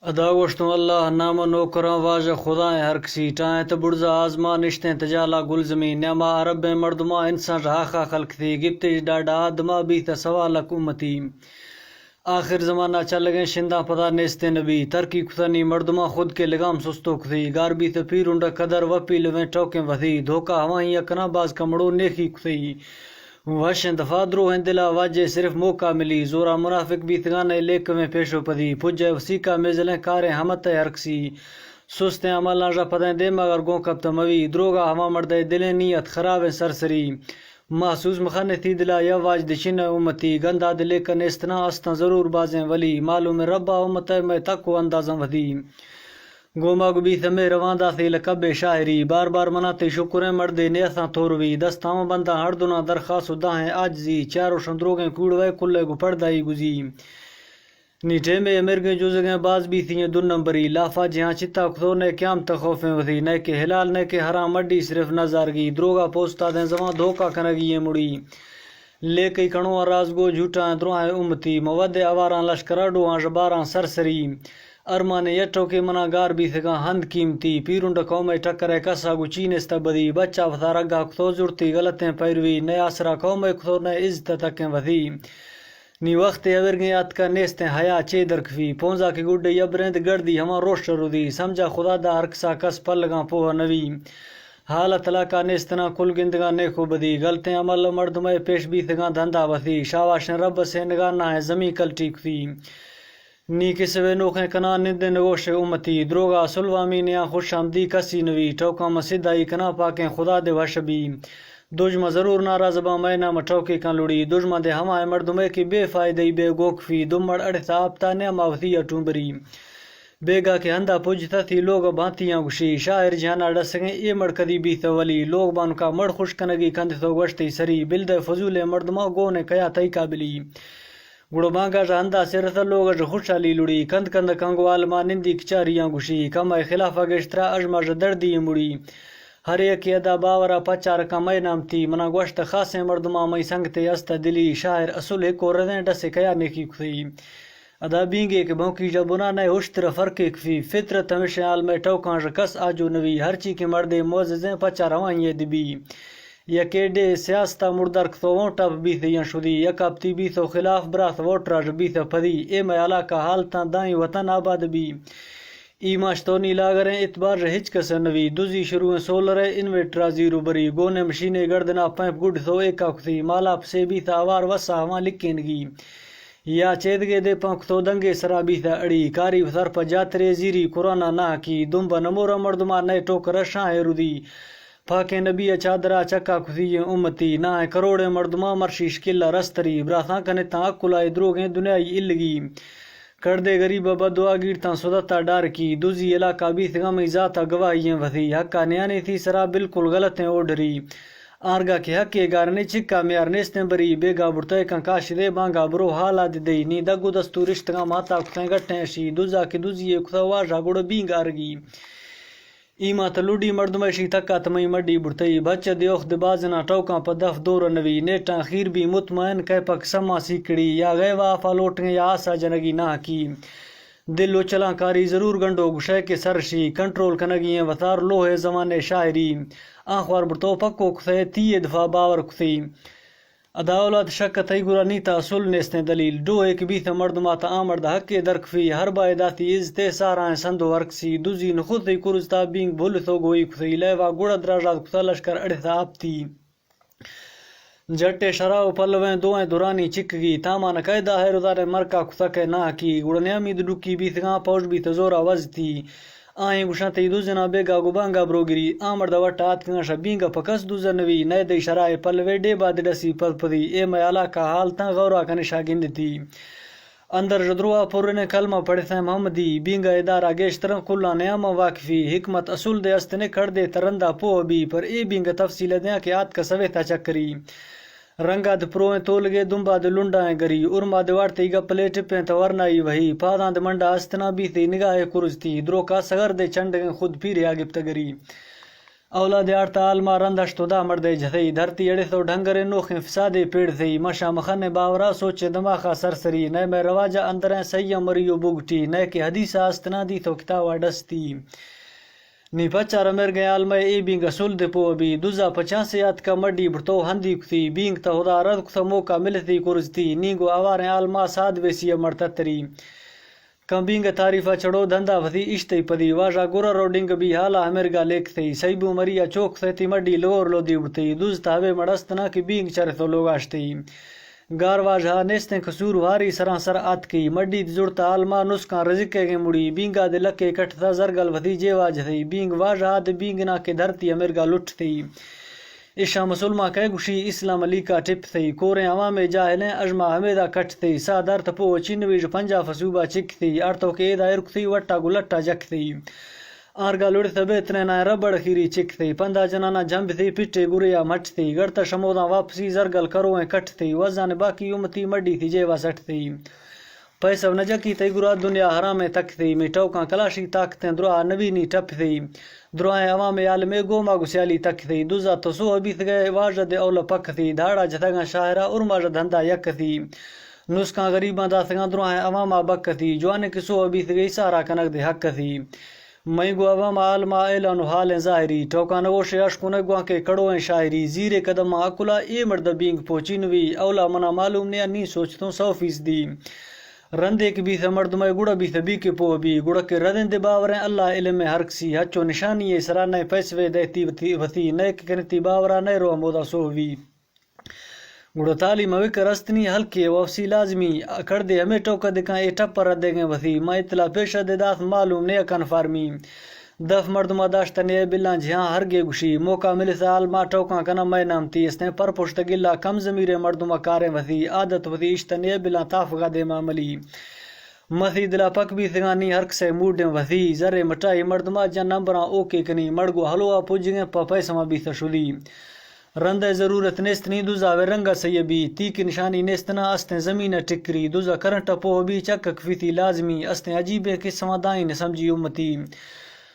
ادا گوشتوں اللہ نام ءُ نوکراں واجہ خدائیں ہر کسی، ٹائیں تہ بڑزا آزمان نشتیں تجالا گلزمین، نیاما عربیں مردماں انسان رہاخا خلق تھی، گپتش ڈاڈا آدما بیتہ سوا لک امتی۔ آخر زمانہ چلگیں شنداں پدا نیستیں نبی، ترکی کثنی مردماں خود کے لگام سستو کثی، گار بیتہ پیرنڈ قدر وپی لویں ٹوکیں وثی، دھوکا ہواہی کناں باز کمڑو نیکی کثی۔ وشیں دفا دروہیں دلا واجہ صرف موقع ملی، زورا منافق بیتگاں نئے لیکویں پیشو پدی، پجئے وسیقا میزلیں کاریں ہمتئے ہرکسی، سستیں عملاں ژہ پدیں دیم اگر گوں کپتہ موی، دروگا ہما مردئے دلیں نیت خرابیں سرسری، محسوس مخنثی دلا یا واج دچن امتی، گندا دلے کا نیستنا استاں ضرور بازیں ولی، معلوم ربا امتئے مئے تک و اندازاں ودی۔ گوما گو بیث مہرواں داثی لقب شاعری، بار بار منا تئی شکریں مردے نیثاں توروی، دستاں بنداں ہر دناں درخواست و داہیں عاجزی، چار و شندروگیں کوڑوے کلے گو پردائی گزی۔ نی ٹیمے مرگیں جزگیں باز بیثی دو نمبری، لافا جہاں چتا کثو نئے قیامت خوفیں وثی، نئے کہ حلال نئے کہ حرام مڈی صرف نزارگی، دروگا پوستا دیں زمان دھوکا کنگی مڑی۔ لیکئی کنوان رازگو جھوٹاں دراہیں امتی، مود آواراں لشکرا ڈوہاں ژباراں سرسری۔ ارمان یٹو کہ منا گار بیثگاں ہند قیمتی، پیرنڈ قوم ٹکر کسا گو چینستہ بدی، بچا وثا رگا کثو زرتی غلطیں پیروی، نئے آسرا قوم کثو نئے عزت تکیں وثی۔ نی وخت ابرگیں آتکا نیستیں حیا چے درکفی، پونزا کہ گڈ یبرند گردی ہما روش رودی، سمجھا خدا دا ہرکسا کس پلگاں پوہ نوی۔ حالت علاقہ نیستناں کل گندگاں نیکو بدی، غلطیں عمل مردمئے پیش بیتگاں دھندا وثی، شاباشیں رب سینگاں ناہیں زمین کلٹی کثی۔ نی کسوے نوخیں کناں نندیں نگوش امتی، دروگا سلوامی نیاں خوش آمدی کسی نوی، ٹوکاں مسیدائی کناں پاکیں خدا دے وش بی۔ دژمن ضرور ناراض باں مئے نام ٹوکے کن لڑی، دژمن دے ہمائیں مردمے کہ بے فائدہ ای بے گوکفی، دمڑ اڑتھا آپتا نیاما وثی اٹوں بری۔ بیگا کہ ہندا پجتہ تھی لوگ بانتیاں گوشی، شاعر جہانا ڈسگیں اے مڑ کدی بیثہ ولی، لوگ بانکا مڑ خوش کنگی کندثو گوشتی سری، بلدہ فضولیں مردماں گونے کیا تئی قابلی۔ گڑا بانگا ژہ ہندا سرثہ لوگ ژہ خوشحالی لڑی، کند کند کنگوال ما نندی کچاریاں گوشی، کمائے خلافا گیشترا اژما ژہ دردی مڑی۔ ہر یکے ادا باورا پچار کمئے نامتی، منا گوشت خاصیں مردماں مئی سنگتے استہ دلی، شاعر اصل ہکو ردیں ڈسے کیا نیکی کثی۔ ادا بینگے کہ بھونکی ژہ بنا نئے ہشتر فرقے کفی، فطرت ہمیشیں عالمئے ٹوکاں ژہ کس آجو نوی، ہرچی کہ مردے معززیں پچا روانی دبی۔ یک ایڈے سیاستا مردار کثو ووں ٹپ بیث یاں شدی، یک آپتی بیث و خلاف براث ووٹرا ژہ بیث پدی، اے مئے علاقہ حالتاں دائیں وطن آباد بی۔ ای ماش تو نی لاگریں اعتبار ژہ ہچ کس نوی، دزی شروع سولرئے انویٹرا زیرو بری، گونے مشینے گردنا پیمپ گڈ ثو ایکا کثی، مالا پسے بیث آوار وسا ہواں لکینگی۔ یا چیدگے دے پنکھ تو دنگے سرا بیثہ اڑی، کاری سر پہ جاترے زیری قرآن ناکی، دمب نمورا مردما نئے ٹوکر شاہ رودی۔ پاکیں نبی چادرا چکا کثی امتی، نہ کروڑیں مردما مرشی شکلا رستری، براثاں کنتاں عقلائے دروگیں دنیائی الگی۔ کڑدے غریب بدعا گیرتاں سدتا ڈارکی، دزی علاقہ بیثگاں مئی ذاتا گواہی وثی، حقا نیانے تھی سرا بالکل غلطیں اوڈری۔ آرگا کہ حقے گارنے چکا میار نیستیں بری، بیگا برتئے کن کاش دے بانگا برو حالا دے دئی، نی دگ و دستور اشتگاں ماتا کتیں گٹیں اشی، دزا کہ دزی کتا واژا گڑ بینگ آرگی۔ ای مات لڈی مردم اشی تکا تمئی مڈی برتئی، بچ دیوخ دے بازنا ٹوکاں پہ دف دور نوی، نیٹاں خیر بی مطمئن کئے پک سما سیکڑی، یا غیوا آفا لوٹگیں یا آسا جنگی ناکی۔ دل و چلاں کاری ضرور گنڈو گشئے کہ سرشی، کنٹرول کنگی ایں وتار لوہ زمانے شاعری۔ آں خوار برتو پکو کثئے تیئے دفا باور کثی۔ ادا اولاد شک تئی گرا نیتا اصل نیستیں دلیل۔ ڈوہے کہ بیثہ مردما تا آ مرد حقے درکفی، ہر بائے داتی عزتے سارائیں سندو ورکسی۔ دزی نخوثی کرزتا بینگ بھل ثو گوئی کثی۔ لیوا گڑا دراژات کثا لشکر اڑثا آپتی۔ جٹے شرا و پلویں دوئیں درانی چکگی، تاما نکئے داہے رودارے مرکا کثکئے ناہکی، گڑا نیامی دو ڈکی بیثگاں پوج بیثہ زورا وزتی۔ آہیں گوشاں تئی دو زنا بیگا گو بانگا بروگری، آ مردا وٹا آتکگاں شہ بینگا پہ کس دو زنوی، نئے دئی شرائے پلوے ڈیبا دڈسی پد پدی، اے میالا کا حال تاں غورا کنشا گندتی۔ اندر ژہ دروا پرنیں کلمہ پڑثئے محمدی، بینگا ادارہ گیشترن کلاں نیاماں واقفی، حکمت اصول دے استنے کڑدے ترندا پوہ بی، پر اے بینگا تفصیل دیاں کہ آتکہ سویتا چکری۔ رنگا دے پروئیں تولگے دمبا دے لنڈائیں گری، ارما دے وارتئی گپلے ٹپیں تہ ورنائی وہی، پاداں دے منڈا استنا بیثی نگاہے کرزتی، دروکا سغر دے چنڈگیں خود پیریا گپتہ گری۔ اولاد آرتا عالما رند ہشت و دہ مردے جتئی، دھرتی اڑث و ڈھنگریں نوخیں فسادے پیڑثئی، مشا مخن باورا سوچ دماخا سرسری، نئے مئے رواجا اندریں سیاں مری و بگٹی، نئے کہ حدیثا استنا دیث و کتابا ڈستی۔ نی پچار امرگیں عالمئے اے بینگ سل دے پوہ بی، دزا پچانسے آتکا مڈی بڑتو ہندی کثی، بینگ تا ہدا رد کثا موقع ملثی کرزتی، نینگو آواریں عالما ساد ویسی مڑتتری۔ کمبینگ ء تعریف ء چڑو دھندا وثی اشتئی پدی، واژا گورا روڈنگ بی حالا ہمرگا لیکثئی، سیبو مری ء چوک ثیتی مڈی لور لودی بڑتئی، دز تہ ہبے مڑ استنا کہ بینگ چرث و لوگاشتئی۔ گار واژہا نیستیں قصور واری سرانسر آتکئی، مڈی دی زڑتا عالما نسکاں رزق ء گیں مڑی، بینگا دے لکے کٹثا زرگل وثی جیوا جثئی، بینگ واژہا دے بینگ نا کہ دھرتی ہمرگا لٹثئی۔ ایشاں مسلمان کئے گوشی؟ اسلام علی کا ٹپ تھئی، کوریں عوامے جاہلیں، اژما ہمیدا کٹ تھئی، ساہ در تپو و چین ویژ پنجاہ فصوبہ چک تھئی، اڑتو کہ ایدا ارک تھئی، وٹا گو لٹا جک تھئی۔ آرگا لڑ تھبے تنے نائیں ربڑ خیری چک تھئی، پندا جنانا جھمب تھئی، پٹے گریا مٹ تھئی، گڑتا شموداں واپسی زرگل کرویں کٹ تھئی، وزان باقی امتی مڈی تھی جیوا سٹ تھئی۔ پیسہ نہ جکی تئی گرا دنیا حرامیں تک تھئی، می ٹوکاں کلاشی طاقتیں دراہ نبی نی ٹپ تھئی۔ درائیں عوام عالمے گوما گسیالی تک تھئی، دزا تو سوہ بیث گئے، واژہ دے اول پک تھئی، دھاڑا جتگاں شاعرا ارماژہ دھندا یک تھئی۔ نسکاں غریباں داثگاں درائیں عواما بک تھئی، جوانیں کہ سوہ بیث گئی سارا کنگ دے حق تھئی۔ مئیں گو عوام عالما اعلان و حالیں ظاہری، ٹوکاں نگوشے اشکنے گوانکے کڑویں شاعری، زیرے قدماں عقلا اے مڑدہ بینگ پوچی نوی، اولا منا معلوم نیا نی سوچتوں سو فیصدی۔ رندے کہ بیثہ مردمئے گڑا بیثہ بی کہ پوہ بی، گڑا کہ ردیں دے باوریں اللہ علم ہر کسی، ہچو نشانی ء سرا نئے پیسوے دئیتی وتی، وتی، نئے کہ کنتی باورا نئے رو ہمودا سوہ بی۔ گڑا تعلیم ء وکر استنی ہلکے و افسی لازمی، کڑدے ہمے ٹوکہ دکاں اے ٹپ ء ردیگیں وثی، ما اطلاع پیشہ دے داث معلوم نئے کنفارمی۔ دف مردما داشتہ نئے بلاں جہاں ہرگے گوشی، موقع ملثہ عالما ٹوکاں کناں مئے نام تی استیں، پر پشت گلا کم ضمیریں مردما کاریں وثی، عادت وثی اشتہ نئے بلاں تافغا دیما ملی۔ مسی دلا پک بیثگاں نی ہر کسے موڈیں وثی، زرے مٹائی مردما جن نمبراں اوکے کنی، مڑگو ہلوا پجگیں پہ پیسما بیثہ شدی۔ رندئے ضرورت نیست نی دزاوے رنگا سیبی، تی کہ نشانی نیست نا استیں زمین ٹکری، دزا کرنٹ پوہ بی چک کفیتی لازمی، استیں عجیبیں قصواں دائیں نہ سمجھی امتی۔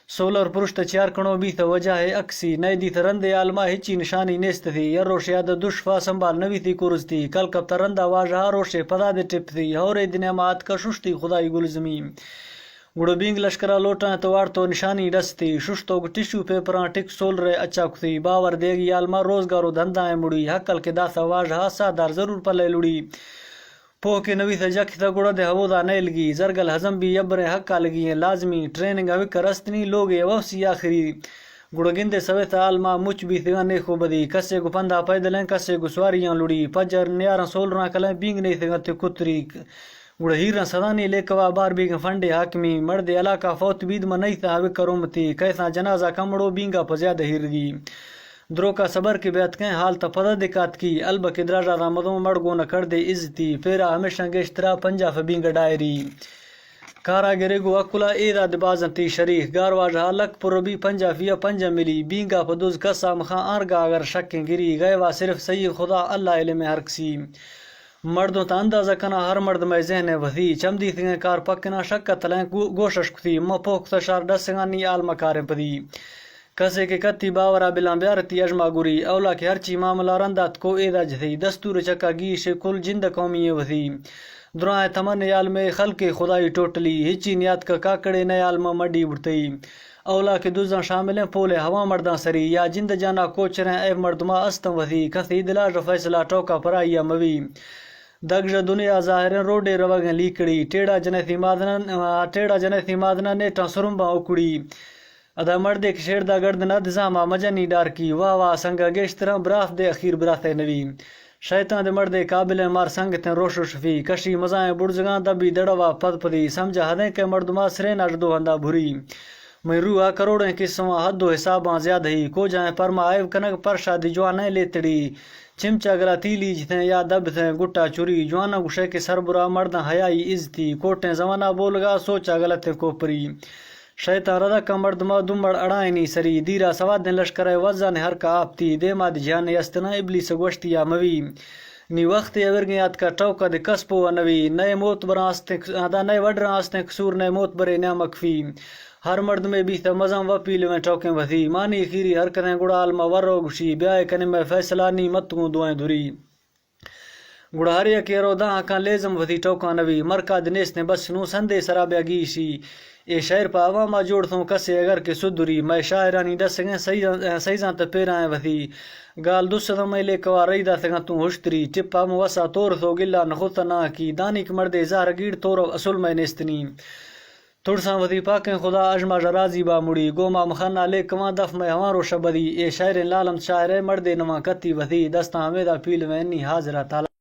سولر پرشت چیار کنو بیثہ وجہ اکسی، نئے دیثہ رندے عالما ہچی نشانی نیست تھی، یر روشے آدہ دشفا سنبھال نویثی کرزتی، کل کپتہ رندا واژہا روشے پدا دے ٹپ تھی، ہورے دنیا ما آتکہ ششتی خدائی گلزمی۔ گڑا بینگ لشکرا لوٹاں تو وارتو نشانی ڈستی، ششتوگ ٹشو پیپراں ٹک سولرے اچا کثی، باور دیگی عالما روزگار و دھندائیں مڑی، ہکل کہ داثہ واژہا ساہدار ضرور پلے لڑی۔ پوہ کہ نویثہ جکثہ گڑا دے ہمودا نیلگی، زرگل ہزم بی یبریں حقا لگی ایں لازمی، ٹریننگ ء وکر استنی لوگے ء وفسی آخری۔ گڑا گندے سویثہ عالما مچ بیثگاں نیخو بدی، کسے گو پندا پیدلیں، کسے گو سواریاں لڑی، پجر نیاراں سولراں کلیں بینگ نیثگاں تے کتری۔ گڑا ہیراں سدانی لیکوا بار بیگیں فنڈے حاکمی، مڑدے علاقہ فوت بید من نیثہ وکر امتی، کیساں جنازہ کمڑو بینگا پہ زیادہ ہیرگی۔ دروکا صبر کہ بیاتکیں حال تہ پدا دکاتکی، البہ کہ دراژا دامدوں مڑ گون کڑدے عزتی، پیرا ہمیشاں گیشترا پنجاف بینگ ڈائری۔ کارا گرے گو اکلا ایدا دبازنتی شریخ، گار واژہا لک پر بی پنجافیا پنجا ملی، بینگا پہ دز کسا مخاں آرگا اگر شکیں گری، غیبا صرف سید خدا اللہ علم ہر کسی۔ مردوں تہ اندازہ کناں ہر مردمئے ذہن ء وثی، چم دیثگیں کار پکناں شک ء تلیں گو-، گوشش کثی، مہ پوہ کثہ شار ڈسگاں نی عالم ء کاریں پدی۔ کسے کہ کتی باورا بلاں بیارتی اژما گری، اولا کہ ہرچی معاملہ رند آتکو ایدا جثی، دستور چکا گیش کل جند قومی ء وثی۔ درائیں تمن عالم ء خلق خدائی ٹوٹلی، ہچی نیاتکہ کاکڑے نئے عالم ء مڈی بڑتئی۔ اولا کہ دزاں شاملیں پولے ہواں مرداں سری، یا جند جانا کوچریں عیب مردما استاں وثی، کثی دلاژ فیصلہ ٹوکا پرائی ء موی۔ دگژ دنیا ظاہریں روڈے روگیں لیکڑی، ٹیڑا جنیثی مادنن، آ، ٹیڑا جنیثی مادنن نیٹاں سرمباں اکڑی۔ ادا مردے کہ شیڑدا گڑد نہ دزاما مجنی ڈارکی، واہ واہ سنگا گیشتراں براث دے اخیر براثے نوی۔ شیطان دے مردے قابلیں مار سنگتیں روش و شفی، کشی مزائیں بڑزگاں دبی دڑوا پد پدی، سمجھا ہدیں کہ مردما سرین اژ دو ہندا بھری۔ مئیں روح ء کروڑیں قصواں حد و حساباں زیادہی، کوجائیں پرما عیب کنگ پرشادی جوانیں لیتڑی، چمچا گلا تیلی جتیں یا دبتیں گٹا چری، جواناں گوشئے کہ سربرا مرداں حیائی عزتی، کوٹیں زمانا بولگا سوچا غلط کوپری۔ شیطان ردکاں مردما دمڑ اڑائینی سری، دیرا سوادیں لشکرئے وزانے ہر کا آپتی، دیما دی جہانے استناں ابلیس گوشتی یا موی۔ نی وختے ابرگیں آتکا ٹوکا دے کس پوہ نوی، نئے موت براں استیں، ادا نئے وڈراں استیں قصور، نئے موت برے نیامک فی۔ ہر مردمے بیثہ مزن و پیلویں ٹوکیں وثی۔ مانی خیری ہر کدیں گڑا عالما ور رو گوشی، بیائے کنے مئے فیصلہ، نی مت گوں دوئیں دری۔ گڑا ہر یکے رو داں حقاں لیزم وثی ٹوکاں نوی۔ مرکا دے نیستیں بس نوں سندے سرا بیا گیشی۔ اے شعر پہ عواما جوڑ تھوں کسے اگر کہ سدری۔ مئے شاعرانی ڈسگیں سیزاں، سیزاں تہ پیرائیں وثی۔ گال دو سداں مئے لیکوا رئی داتگاں توں ہشتری۔ ٹپا موں وسا تور تھو گلا نخوتہ ناکی۔ دانیک مردے زہر گیڑ تورو اصل مئے نیستنی۔ تھڑساں وثی پاکیں خدا اژ ماژ راضی با مڑی۔ گوما مخنا لیکواں دف مئے ہواں روشہ بدی۔ اے شاعریں لالم شاعرے مردے نواں کتی وثی۔ دستاں ہمیدا پیلویں انی حاضرہ تالا۔